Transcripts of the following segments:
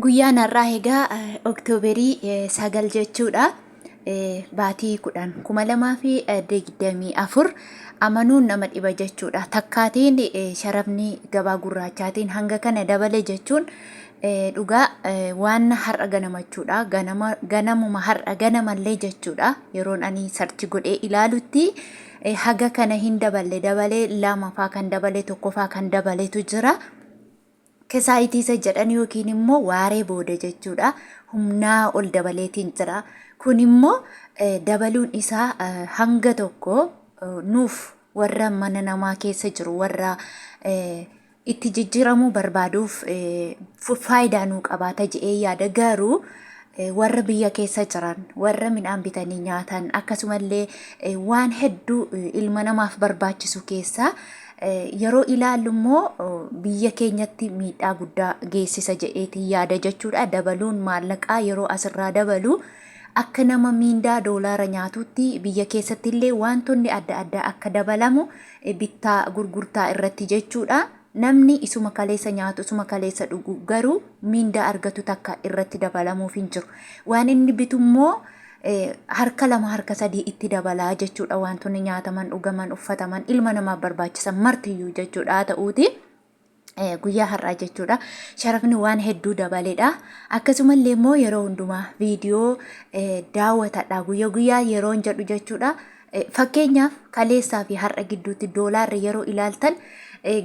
Guyyaan har'aa egaa Oktooberii 9 jechuudha. Baatii 10 2024 amanuun nama dhiba jechuudha. Takkaatiin sharafni gabaa gurraachaatiin hanga kana dabale jechuun dhugaa waan har'a ganamachuudha. Ganama ganamuma har'a ganamallee jechuudha. Yeroon ani sarchi godhee ilaalutti haga kana hin daballe dabalee lama faa kan dabale tokko faa kan dabaletu jira. Kesaayitii isa jedhan yookiin immoo waaree booda jechuudha. Humnaa ol dabaleetiin jira. Kun immoo dabaluun isaa hanga tokko nuuf warra mana namaa keessa jiru warra itti jijjiiramuu barbaaduuf faayidaa nuu qabaata jedhee yaada. Garuu warra biyya keessa jiran warra midhaan bitanii nyaatan akkasumallee waan hedduu ilma namaaf barbaachisu keessaa yeroo ilaallu immoo biyya keenyatti miidhaa guddaa geessisa jedheetiin yaada jechuudha. Dabaluun maallaqaa yeroo asirraa dabalu akka nama miindaa doolaara nyaatutti biyya keessatti illee wantoonni adda addaa akka dabalamu bittaa gurgurtaa irratti jechuudha. Namni isuma kaleessa nyaatu isuma kaleessa dhugu garuu miindaa argatu takka irratti dabalamuuf hin jiru. Waan inni bitu immoo harka lama harka sadii itti dabalaa jechuudha. Wantoonni nyaataman, dhugaman, uffataman ilma namaaf barbaachisan martiyyuu jechuudha. Haa ta'uuti guyyaa har'aa jechuudha. Sharafni waan hedduu dabaledha. Akkasumallee immoo yeroo hundumaa viidiyoo daawwatadha. Guyyaa guyyaa yeroon jedhu jechuudha. Fakkeenyaaf kaleessaa fi har'a gidduutti doolaarri yeroo ilaaltan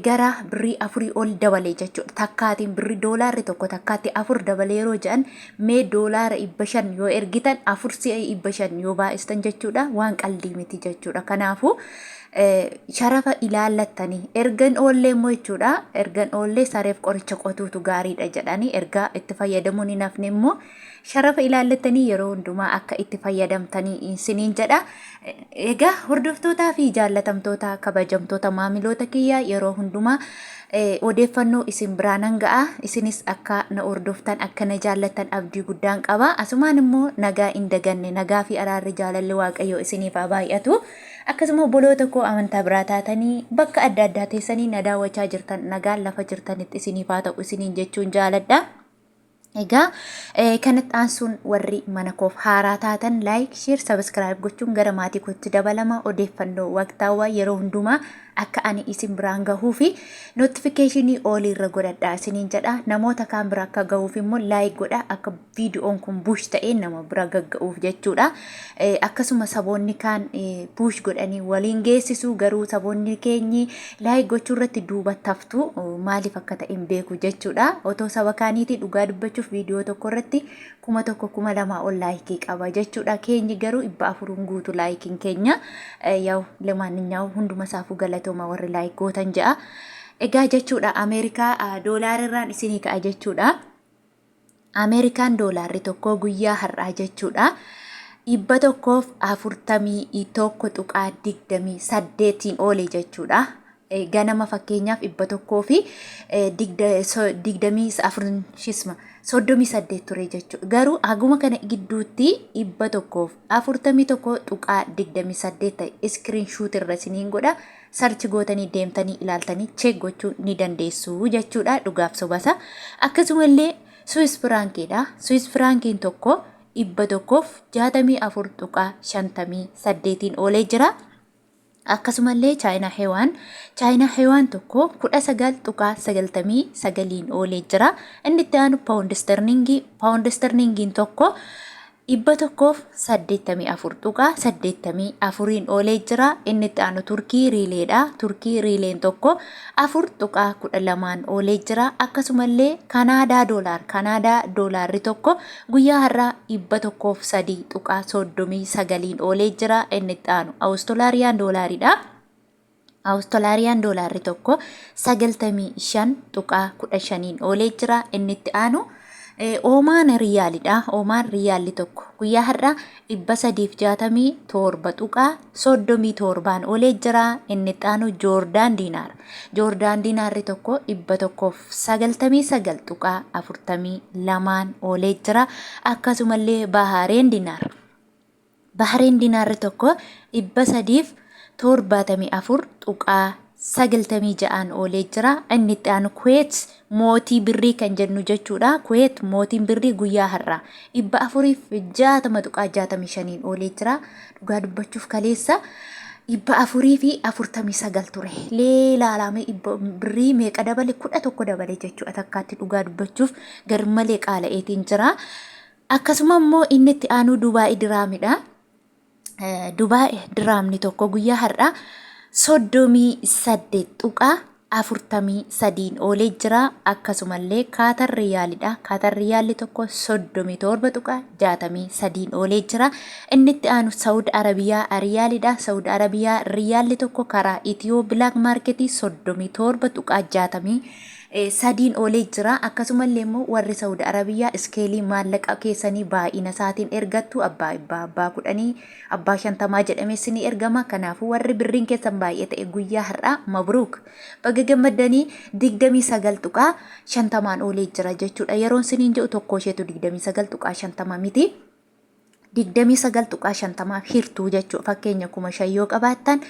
gara birrii afurii ol dabale jechuudha. Takkaatiin birrii doolaarri tokko takkaatti afur dabale yeroo jedhan mee doolaara 500 yoo ergitan afur si'a 500 yoo baay'istan jechuudha waan qaldii miti jechuudha. Kanaafuu sharafa ilaallattanii ergan oollee immoo jechuudha ergan oollee sareef qoricha qotuutu gaariidha jedhanii ergaa itti fayyadamuun hin hafne immoo Sharafa ilaallattanii yeroo hundumaa akka itti fayyadamtanii isiniin jedha. Egaa hordoftootaa fi jaallatamtoota kabajamtoota maamiloota kiyya yeroo hundumaa odeeffannoo isin biraa nan ga'a. Isinis akka na hordoftan akka na jaallattan abdii guddaan qaba. Asumaan immoo nagaa hin daganne nagaa fi araarri jaalalli Waaqayyoo isiniif haa baay'atu. Akkasuma obboloota koo amantaa biraa taatanii bakka adda addaa teessanii na daawwachaa jirtan nagaan lafa jirtanitti isiniif haa ta'u isiniin jechuun jaaladha. Egaa kanatti aansuun warri mana koof haaraa taatan like, share, subscribe gochuun gara maatii kootti dabalama odeeffannoo waqtaawaa yeroo hundumaa akka ani isin biraan gahuu fi notifiikeeshinii oolii irra godhadha isiniin jedha. Namoota kaan bira akka gahuuf immoo like godha akka viidiyoon kun buush ta'ee nama bira gagga'uuf jechuudha. Akkasuma saboonni kaan buush godhanii waliin geessisu garuu saboonni keenyi like gochuu irratti duubatti haftu maaliif akka ta'e hin beeku jechuudha. Otoo saba kaaniitii dhugaa dubbachuuf viidiyoo tokko irratti 1000 2000 ol laayikii qaba jechuudha. Keenyi garuu 400 guutu laayikiin keenya. Yaw lemaanninyaa'u hunduma isaafuu galatooma warri laayik gootan ja'a. Egaa jechuudha Ameerikaa doolaararraan isinii ka'a jechuudha. Ameerikaan doolaarri tokko guyyaa har'aa jechuudha 141.28n oole jechuudha. Ganama fakkeenyaaf 124 shisma 38 ture jechuudha. Garuu haguma kana gidduutti 141.28 ta'e iskiriin shuut irra isiniin godha. Sarchi gootanii deemtanii ilaaltanii cheek gochuu ni dandeessu jechuudha dhugaaf sobasa. Akkasumallee Swiss firaankiidha. Swiss firaankiin tokko 164.58n oolee jira. Akkasumallee Chaayinaa Hewaan Chaayinaa Hewaan tokko 19.99n oolee jira. Inni itti aanu Paawundi Sterlingii Paawundi Sterlingiin tokko 184.84n oolee jira. Inni itti aanu Turkii Riileedha. Turkii Riileen tokko 4.12n oolee jira. Akkasumallee Kanaadaa Doolaar Kanaadaa Doolaarri tokko guyyaa har'aa 103.39n oolee jira. Inni itti aanu Awustolaariyaan Doolaaridha. Awustolaariyaan doolaarri tokko 95.15n oolee jira. Inni itti aanu Oomaan riyaalidha. Oomaan riyaalli tokko guyyaa har'a 367.37n oolee jira. Inni itti aanu Joordaan diinaar. Joordaan diinaarri tokko 199.42n oolee jira. Akkasumallee Bahaareen diinaar. Bahreen dinaarri tokko 374.2 96n oolee jira. Inni itti aanu Kuweet mootii birrii kan jennu jechuudha. Kuweet mootiin birrii guyyaa har'aa 460.65n oolee jira. Dhugaa dubbachuuf kaleessa 449 ture. Leelaalaamee birrii meeqa dabale 11 dabale jechuudha takkaatti dhugaa dubbachuuf garmalee qaala'eetiin jira. Akkasuma immoo inni itti aanu Dubaay diraamidha. Dubaay diraamni tokko guyyaa har'aa 38.43n oolee jira. Akkasumallee Kaatar Riyaalidha. Kaatar Riyaalli tokko 37.63n oolee jira. Inni itti aanu Saawud Arabiyaa Riyaalidha. Saawud Arabiyaa Riyaalli tokko karaa Itiyoo Bilaak Maarketii 37.63n oolee jira. Akkasumallee immoo warri Saawud Arabiyaa iskeelii maallaqa keessanii baay'ina isaatiin ergattu abbaa dhibbaa, abbaa kudhanii, abbaa shantamaa jedhamee isinii ergama. Kanaafuu warri birriin keessan baay'ee ta'e guyyaa har'aa mabruuk. Baga gammaddanii 29.50n oolee jira jechuudha. Yeroon isiniin jedhu tokkoo isheetu 29.50 miti. 29.50f hirtuu jechuudha. Fakkeenya 5,000 yoo qabaattan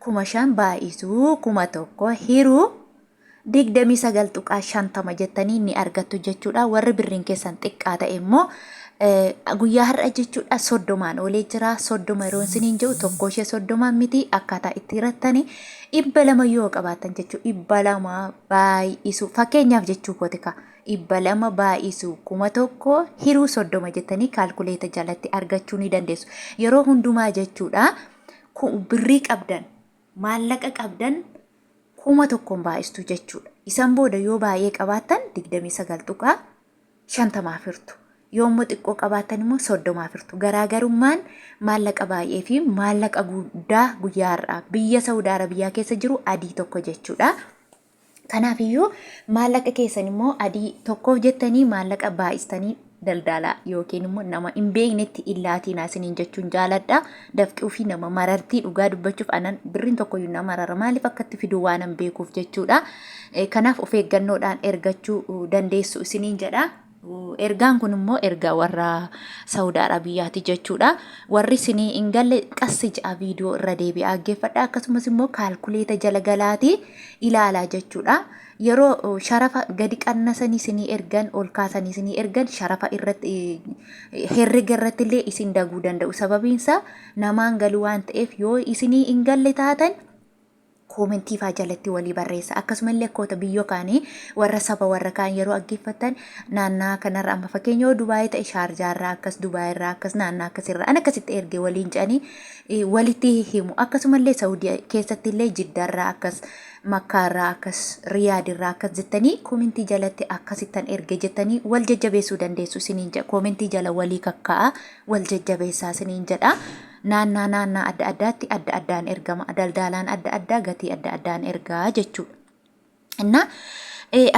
5,000 baay'isuu 1,000 hiruu 29.50 jettanii ni argattu jechuudha. Warri birriin keessan xiqqaa ta'e immoo guyyaa har'a jechuudha 30n oolee jira. 30 yeroo isiniin jedhu tokko ishee 30 miti akkaataa itti hirattani 200 yoo qabaattan jechuudha. 200 baay'isu fakkeenyaaf jechuu kooti kaa 200 baay'isu 1,000 hiruu 30 jettanii kaalkuleeta jalatti argachuu ni dandeessu. Yeroo hundumaa jechuudha birrii qabdan maallaqa qabdan 1,000n baay'istu jechuudha. Isan booda yoo baay'ee qabaattan 29.50 hirtu. Yoo immoo xiqqoo qabaattan immoo 30 hirtu. Garaagarummaan maallaqa baay'ee fi maallaqa guddaa guyyaa har'aa biyya Saawud Arabiyaa keessa jiru adii tokko jechuudha. Kanaaf iyyuu maallaqa keessan immoo adii tokkoof jettanii maallaqa baay'istanii daldalaa yookiin immoo nama hin beeknetti hin laatiinaa isiniin jechuun jaaladha. Dafqi ofii nama marartii dhugaa dubbachuuf anan birriin tokkoyyuu na marara maaliif akkatti fiduu waanan beekuuf jechuudha. Kanaaf of eeggannoodhaan ergachuu dandeessu isiniin jedha. Ergaan kun immoo ergaa warra Saawud Arabiyaati jechuudha. Warri isinii hin galle qassi ja'a viidiyoo irra deebi'aa dhaggeeffadha. Akkasumas immoo kaalkuleeta jala galaatii ilaalaa jechuudha. Yeroo sharafa gadi qannasanii isinii ergan ol kaasanii isinii ergan sharafa irratti herrega irratti illee isin daguu danda'u. Sababiin isaa namaan galu waan ta'eef yoo isinii hin galle taatan koomentii faa jalatti walii barreessa. Akkasuma illee akkoota biyyoo kaanii warra saba warra kaan yeroo dhaggeeffattan naannaa kanarra amma fakkeenya yoo Dubaayii ta'e Shaarjaarraa akkas Dubaayirraa akkas naannaa akkasirraa an akkasitti erge waliin jedhanii walitti himu. Akkasuma illee Saawudii keessatti illee Jiddaarraa akkas Makkaarraa akkas Riyaadirraa akkas jettanii koomentii jalatti akkasittan erge jettanii wal jajjabeessuu dandeessu isiniin jedha. Koomentii jala walii kakkaa'a wal jajjabeessaa isiniin jedha. Naannaa naannaa adda addaatti adda addaan ergama. Daldaalaan adda addaa gatii adda addaan ergaa jechuudha. Innaa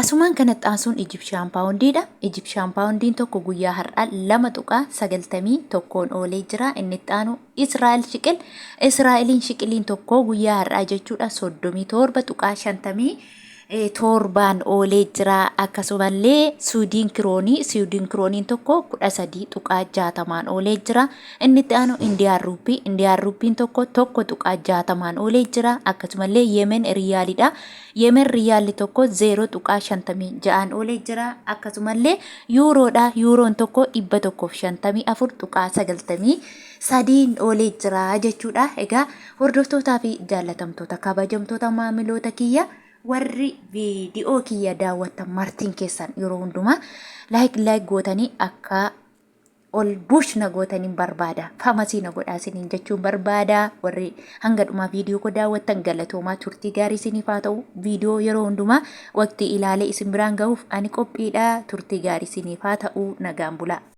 asumaan kanatti aansuun Ijibshaan paawundiidha. Ijibshaan paawundiin tokko guyyaa har'aa 2.91n oolee jira. Inni itti aanu Israa'el shiqil. Israa'eliin shiqiliin tokko guyyaa har'aa jechuudha 37.57n oolee jira. Akkasumallee Suudiin kiroonii Suudiin kirooniin tokko 13.60n oolee jira. Inni itti aanu Indiyaan ruuppii. Indiyaan ruuppiin tokko 1.60n oolee jira. Akkasumallee Yemen riyaalidha. Yemen riyaalli tokko 0.56n oolee jira. Akkasumallee yuuroodha. Yuuroon tokko 154.93n oolee jira jechuudha. Egaa hordoftootaa fi jaallatamtoota kabajamtoota maamiloota kiyya warri viidiyoo kiyya daawwattan martiin keessan yeroo hundumaa laayik laayik gootanii akka ol bush na gootaniin barbaada. Famasii na godhaa isiniin jechuun barbaada. Warri hanga dhumaa viidiyoo koo daawwattan galatoomaa turtii gaarii isiniif haa ta'u. Viidiyoo yeroo hundumaa waqtii ilaalee isin biraan gahuuf ani qophiidha. Turtii gaarii isiniif haa ta'u. Nagaan bulaa.